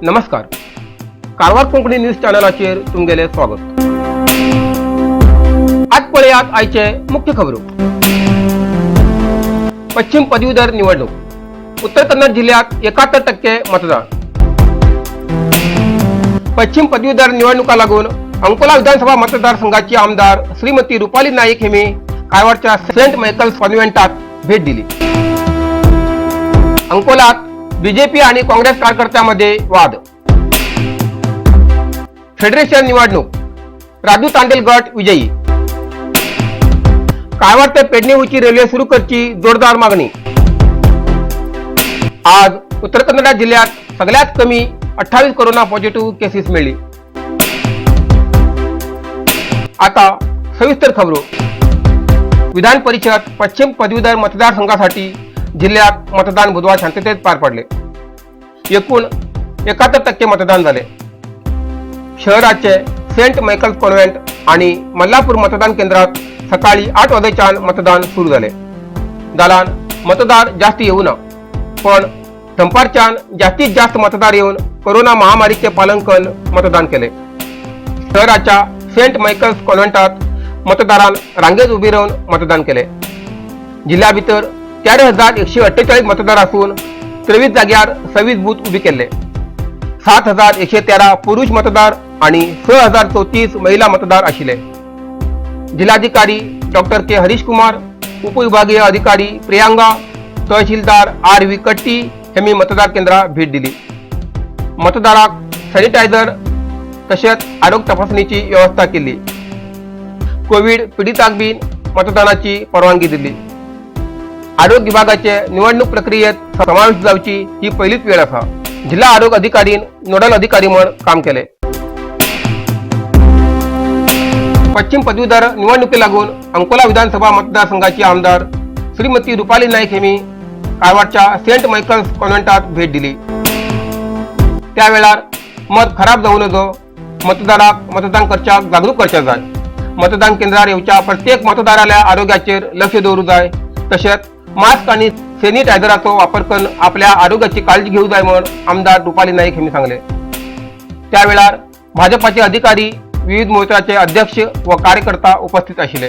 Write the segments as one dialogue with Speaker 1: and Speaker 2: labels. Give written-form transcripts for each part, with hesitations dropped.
Speaker 1: नमस्कार, कारवार कोंकणी न्यूज चॅनलाचेर तुमगेलें स्वागत. आज पळयात आयचे मुख्य खबरो. पश्चिम पदवीधर निवडणूक, उत्तर कन्नड जिल्ह्यात 71% मतदान. पश्चिम पदवीधर निवडणुका लागून अंकोला विधानसभा मतदारसंघाची आमदार श्रीमती Rupali Naik Hemy कारवारच्या Saint Michael's कॉन्व्हेंटात भेट दिली. अंकोलात बीजेपी आणि काँग्रेस कार्यकर्त्यांमध्ये वाद. फेडरेशन निवडणूक, राजू तांडेल गट विजयी. कारवार ते पेडणेची रेल्वे सुरू करची जोरदार मागणी. आज उत्तर कन्नडा जिल्ह्यात सगळ्यात कमी 28 कोरोना पॉझिटिव्ह केसेस मिळली. आता सविस्तर खबरो. विधान परिषद पश्चिम पदवीधर मतदारसंघासाठी जिल्ह्यात मतदान बुधवार शांततेत पार पडले. एकूण 71% मतदान झाले. शहराचे सेंट मायकल कॉन्व्हेंट आणि मल्लापूर मतदान केंद्रात सकाळी 8 वाजेच्या मतदान सुरू झाले. दलान मतदार जास्त येऊ ना, पण दंपारच्यान जास्तीत जास्त मतदार येऊन कोरोना महामारीचे पालन करून मतदान केले. शहराच्या सेंट मायकल्स कॉन्व्हेंटात मतदारां रांगेत उभी राहून मतदान केले. जिल्ह्या भितर 13,148 मतदार असून 23 जाग्यार 26 बूथ उभे केले. 7113 पुरुष मतदार आणि 6034 महिला मतदार आशिल्ले. जिल्हाधिकारी डॉक्टर के हरीश कुमार, उपविभागीय अधिकारी प्रियांगा, तहसीलदार आर व्ही कट्टी यांनी मतदार केंद्रात भेट दिली. मतदाराक सॅनिटायझर तसेच आरोग्य तपासणीची व्यवस्था केली. कोविड पीडितांक बी मतदानाची परवानगी दिली. आरोग्य विभागाचे निवडणूक प्रक्रियेत समावेश जावची ही पहिलीच वेळ असा. जिल्हा आरोग्य अधिकारी नोडल अधिकारी म्हण काम केले. पश्चिम पदवीधर निवडणुकी लागून अंकोला विधानसभा मतदारसंघाची आमदार श्रीमती रुपाली नाईक यांनी कारवारच्या सेंट मायकल्स कॉन्व्हेंटात भेट दिली. त्यावेळार मत खराब जाऊ नजो, मतदाराक मतदान करच्याक जागरूक करच्या जाय, मतदान केंद्रार येवच्या प्रत्येक मतदाराल्या आरोग्याचेर लक्ष दवरू जाय, तशेंच मास्क आणि सॅनिटायझराचो वापर करून आपल्या आरोग्याची काळजी घेऊ जाय म्हण आमदार रुपाली नाईक यांनी सांगले. त्यावेळार भाजपाचे अधिकारी, विविध मोर्चाचे अध्यक्ष व कार्यकर्ता उपस्थित आशिल्ले.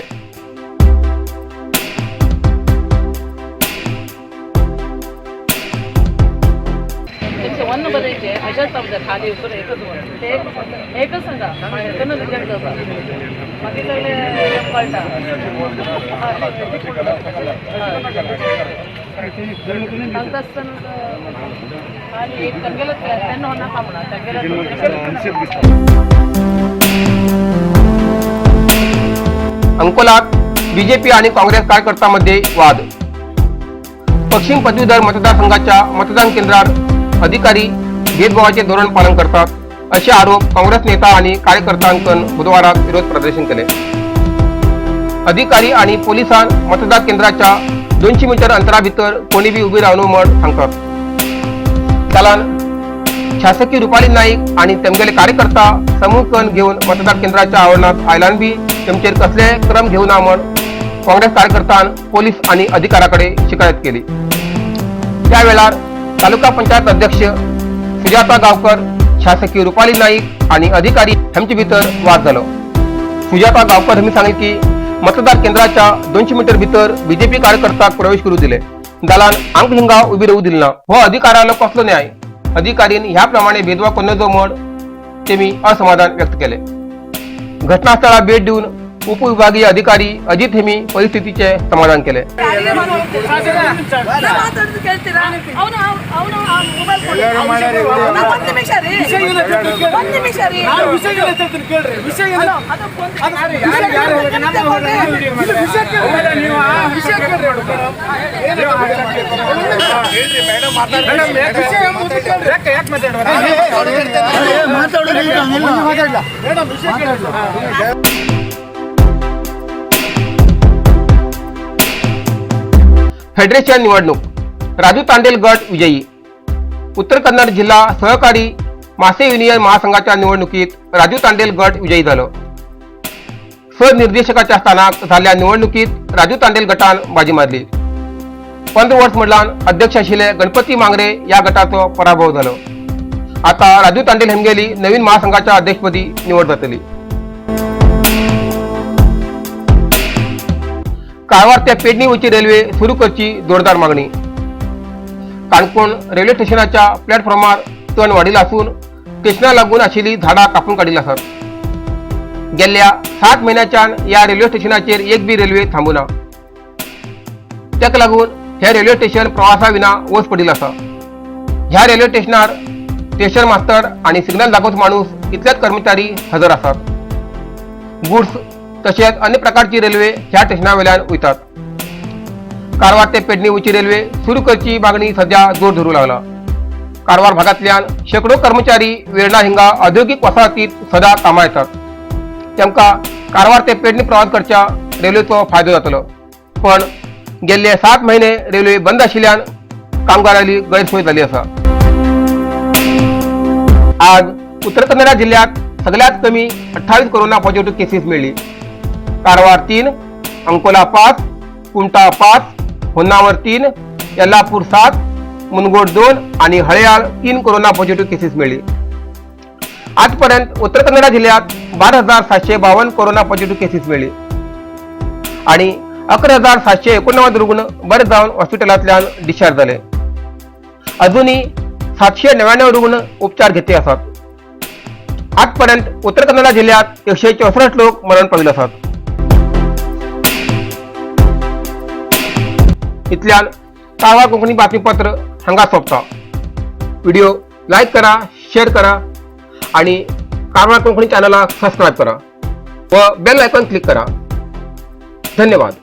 Speaker 2: तेमचें वन्न बरयचें अशेंच आमचें खाली वचून एकच वन ते एकच सांगा हेतून रिजेक्ट जाता, मागीर सगळें कळटा. सांगता आसतना आनी एक तेमगेलो तेन्ना नाका म्हणा तेमगेलो.
Speaker 1: अंकोलात बीजेपी आणि काँग्रेस कार्यकर्त्यांमध्ये वाद. पश्चिम पदवीधर मतदारसंघाच्या मतदान केंद्रात अधिकारी भेदभावाचे धोरण पालन करतात, असे आरोप काँग्रेस नेता आणि कार्यकर्त्यांकडून बुधवारात विरोध प्रदर्शन केले. अधिकारी आणि पोलिसां मतदान केंद्राच्या 200 मीटर अंतराभितर कोणी बी उभी रावनो म्हण सांगतात. त्याला शासकीय रुपाली नाईक आणि तेमगेले कार्यकर्ता समूह कण घेऊन मतदान केंद्राच्या आवरणात आयलान बी तेमचेर कसले क्रम घेऊ ना म्हण काँग्रेस कार्यकर्त्यान पोलीस आणि अधिकाऱ्याकडे शिकायत केली. त्यावेळार तालुका पंचायत अध्यक्ष सुजाता गावकर, शासकीय रुपाली नाईक आणि अधिकारी यांचे भितर वाद झालो. सुजाता गावकर यांनी सांगितले की मतदार केंद्राच्या 200 मीटर भितर बीजेपी कार्यकर्त्याक प्रवेश करू दिले, दलान आंक हिंगा उभी राहू दिली ना. हो अधिकाराला कसलो न्याय? अधिकारीन ह्याप्रमाणे भेदभाव करू नजो म्हण तेमी असमाधान व्यक्त केले. घटनास्थळाला भेट देऊन उपविभागीय अधिकारी अजित हेमी परिस्थितीचे समाधान केले.
Speaker 3: ಮಾತಾಡುದು ಕೇಳ್ತೀರಾ? ಅವನು ಅವನು ಮೊಬೈಲ್ ಒಂದ್ ನಿಮಿಷ ರೀ, ಒಂದ್ ನಿಮಿಷ ರೀ.
Speaker 4: ವಿಷಯ ಏನ್ ಹೇಳ್ತೀನಿ ಕೇಳ್ರಿ, ವಿಷಯ ಏನು?
Speaker 3: ಹಲೋ, ಅದು ಒಂದ್-
Speaker 4: ಇದು ವಿಷಯ ಕೇಳ್ರಿ ನೀವು, ಆ ವಿಷಯ ಕೇಳ್ರಿ ಮೇಡಮ್. ಮೇಡಮ್, ವಿಷಯ ಎಂಬುದು ಕೇಳ್ರಿ. ಯಾಕೆ ಯಾಕೆ ಮಾತಾಡೋದು? ಮೇಡಮ್, ವಿಷಯ ಕೇಳ್ರಿ.
Speaker 1: फेडरेशन निवडणूक, राजू तांडेल गट विजयी. उत्तर कन्नड जिल्हा सहकारी मासे युनियन महासंघाच्या निवडणुकीत राजू तांडेल गट विजयी झालं. सहनिर्देशकाच्या स्थानाक झालेल्या निवडणुकीत राजू तांडेल गटान बाजी मारली. 15 वर्ष म्हटल्यान अध्यक्ष आशिल्ले गणपती मांगरे या गटाचो पराभव झालो. आता राजू तांडेल हेमगेली नवीन महासंघाच्या अध्यक्षपदी निवड जातली. कारवार ते पेडणी वयची रेल्वे सुरू करची जोरदार मागणी. काणकोण रेल्वे स्टेशनाच्या प्लॅटफॉर्मार तण वाडिल्लो आसून स्टेशना लागून आशिल्ली झाडां कापून काडिल्ली आसात. गेल्ल्या 7 म्हयन्याच्यान ह्या रेल्वे स्टेशनाचेर एक बी रेल्वे थांबूना. ताका लागून हे रेल्वे स्टेशन प्रवासा विना वस पडिल्लें आसा. ह्या रेल्वे स्टेशनार स्टेशन मास्तर आनी सिग्नल दाखोवचो माणूस इतलेच कर्मचारी हजर आसात. गुड्स तशेंच अन्य प्रकारची रेल्वे ह्या स्टेशना वयल्यान वयतात. कारवार ते पेडणे वयची रेल्वे सुरू करची मागणी सध्या जोर धरूं लागला. कारवार भागांतल्यान शेकडो कर्मचारी वेर्णा हिंगा औद्योगिक वसाहतीत सदा कामां येतात. तांकां कारवार ते पेडणे प्रवास करच्या रेल्वेचो फायदो जातलो, पण गेल्ले 7 म्हयने रेल्वे बंद आशिल्ल्यान कामगारांली गैरसोय जाली आसा. आज उत्तर कन्नडा जिल्ह्यात सगळ्यात कमी 28 कोरोना पॉझिटिव्ह केसेस मेळ्ळी. कारवार 3, अंकोला 5, कुमठा 5, होन्नावर 3, यल्लापूर 7, मुनगोड 2 आणि हळेयाळ 3 कोरोना पॉझिटिव्ह केसेस मिळाली. आजपर्यंत उत्तर कन्नडा जिल्ह्यात 12,752 कोरोना पॉझिटिव्ह केसेस मिळाली आणि 11,789 रुग्ण बरे जावन हॉस्पिटलांतल्यान डिस्चार्ज जाले. अजूनही 799 रुग्ण उपचार घेते आसात. आजपर्यंत उत्तर कन्नडा जिल्ह्यात 164 लोक मरण पाविल्ले आसात. इतल्यान कारवार कोंकणी बातमीपत्र हांगा सोंपता. व्हिडिओ लायक करा, शेअर करा आणि कारवार कोंकणी चॅनलाक सबस्क्राईब करा व बेल आयकॉन क्लिक करा. धन्यवाद.